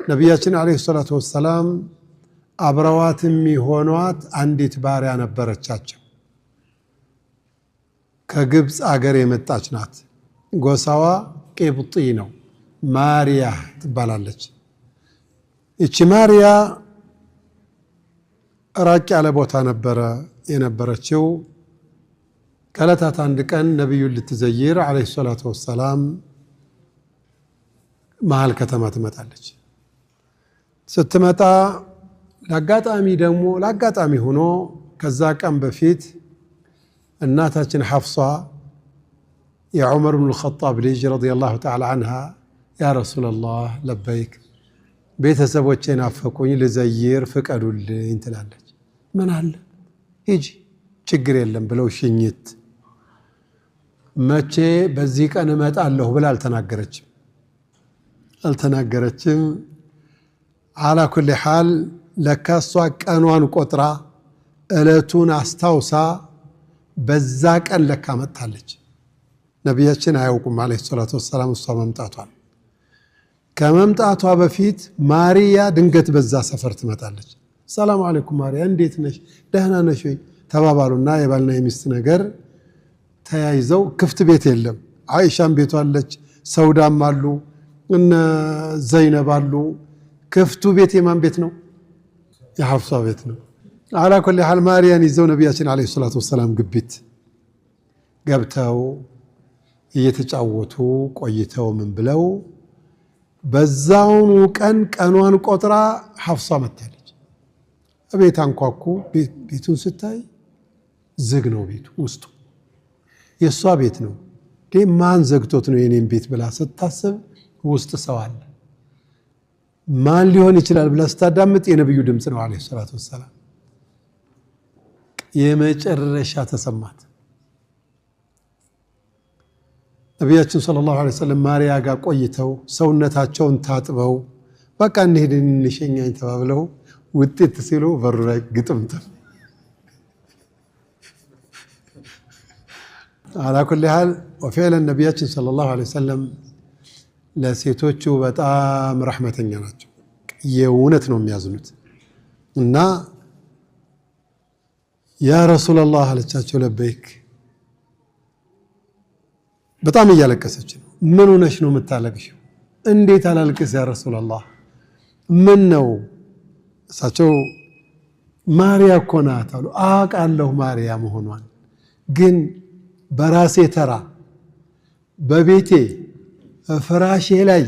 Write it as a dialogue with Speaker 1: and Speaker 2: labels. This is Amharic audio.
Speaker 1: ነቢያችን ዓለይሂ ሰላቱ ወሰላም አብረዋት የሚሆኗት አንዲት ባሪያ ነበረቻቸው። ከግብፅ አገር የመጣች ናት። ጎሳዋ ቂብጢ ነው። ማሪያ ትባላለች። ይቺ ማሪያ ራቅ ያለ ቦታ ነበረ የነበረችው። ከዕለታት አንድ ቀን ነቢዩን ልትዘይር ዓለይሂ ሰላቱ ወሰላም መሀል ከተማ ትመጣለች። ስትመጣ ለአጋጣሚ ደግሞ ለአጋጣሚ ሆኖ ከዛ ቀን በፊት እናታችን ሐፍሷ የዑመር ብን ልኸጣብ ልጅ ረዲየላሁ ተዓላ አንሃ ያ ረሱለላህ ለበይክ፣ ቤተሰቦቼ ናፈቁኝ ልዘይር ፍቀዱልኝ ትላለች። ምን አለ ሂጂ ችግር የለም ብለው ሽኝት። መቼ በዚህ ቀን እመጣለሁ ብላ አልተናገረችም አልተናገረችም። አላ ኩሊ ሓል ለካ እሷ ቀኗን ቆጥራ እለቱን አስታውሳ በዛ ቀን ለካ መጥታለች። ነቢያችን አያውቁም ዓለይሂ ሰላቱ ወሰላም እሷ መምጣቷን። ከመምጣቷ በፊት ማሪያ ድንገት በዛ ሰፈር ትመጣለች። ሰላም አለይኩም ማሪያ፣ እንዴት ነሽ? ደህና ነሽ ወይ ተባባሉና የባልና የሚስት ነገር ተያይዘው ክፍት ቤት የለም። አይሻም ቤቷ አለች፣ ሰውዳም አሉ፣ እነ ዘይነብ አሉ። ክፍቱ ቤት የማን ቤት ነው? የሐፍሷ ቤት ነው። አላ ኩሊ ሓል ማርያን ይዘው ነቢያችን ዓለይሂ ሰላቱ ወሰላም ግቢት ገብተው እየተጫወቱ ቆይተው ምን ብለው በዛውኑ ቀን ቀኗን ቆጥራ ሐፍሷ መታለች። ቤት አንኳኩ። ቤቱን ስታይ ዝግ ነው ቤቱ ውስጡ የእሷ ቤት ነው። ማን ዘግቶት ነው የኔን ቤት ብላ ስታስብ ውስጥ ሰው አለ። ማን ሊሆን ይችላል ብላ ስታዳምጥ የነብዩ ድምፅ ነው ዓለይሂ ሰላቱ ወሰላም። የመጨረሻ ተሰማት። ነቢያችን ሰለላሁ ዐለይሂ ወሰለም ማርያ ጋር ቆይተው ሰውነታቸውን ታጥበው በቃ እንሂድ እንሸኛኝ ተባብለው ውጤት ሲሉ በሩ ላይ ግጥምጥም። አላ ኩሊ ሐል ወፊዕለን ነቢያችን ሰለላሁ ዐለይሂ ወሰለም ለሴቶቹ በጣም ረሕመተኛ ናቸው። የእውነት ነው የሚያዝኑት። እና ያ ረሱለላህ አለቻቸው፣ ለበይክ። በጣም እያለቀሰች ነው። ምን ሆነሽ ነው የምታለቅሽው? እንዴት አላልቅስ ያ ረሱለላህ፣ ምን ነው? እሳቸው ማርያ እኮ ናት አሉ። አውቃለሁ ማርያ መሆኗን፣ ግን በራሴ ተራ በቤቴ ፍራሼ ላይ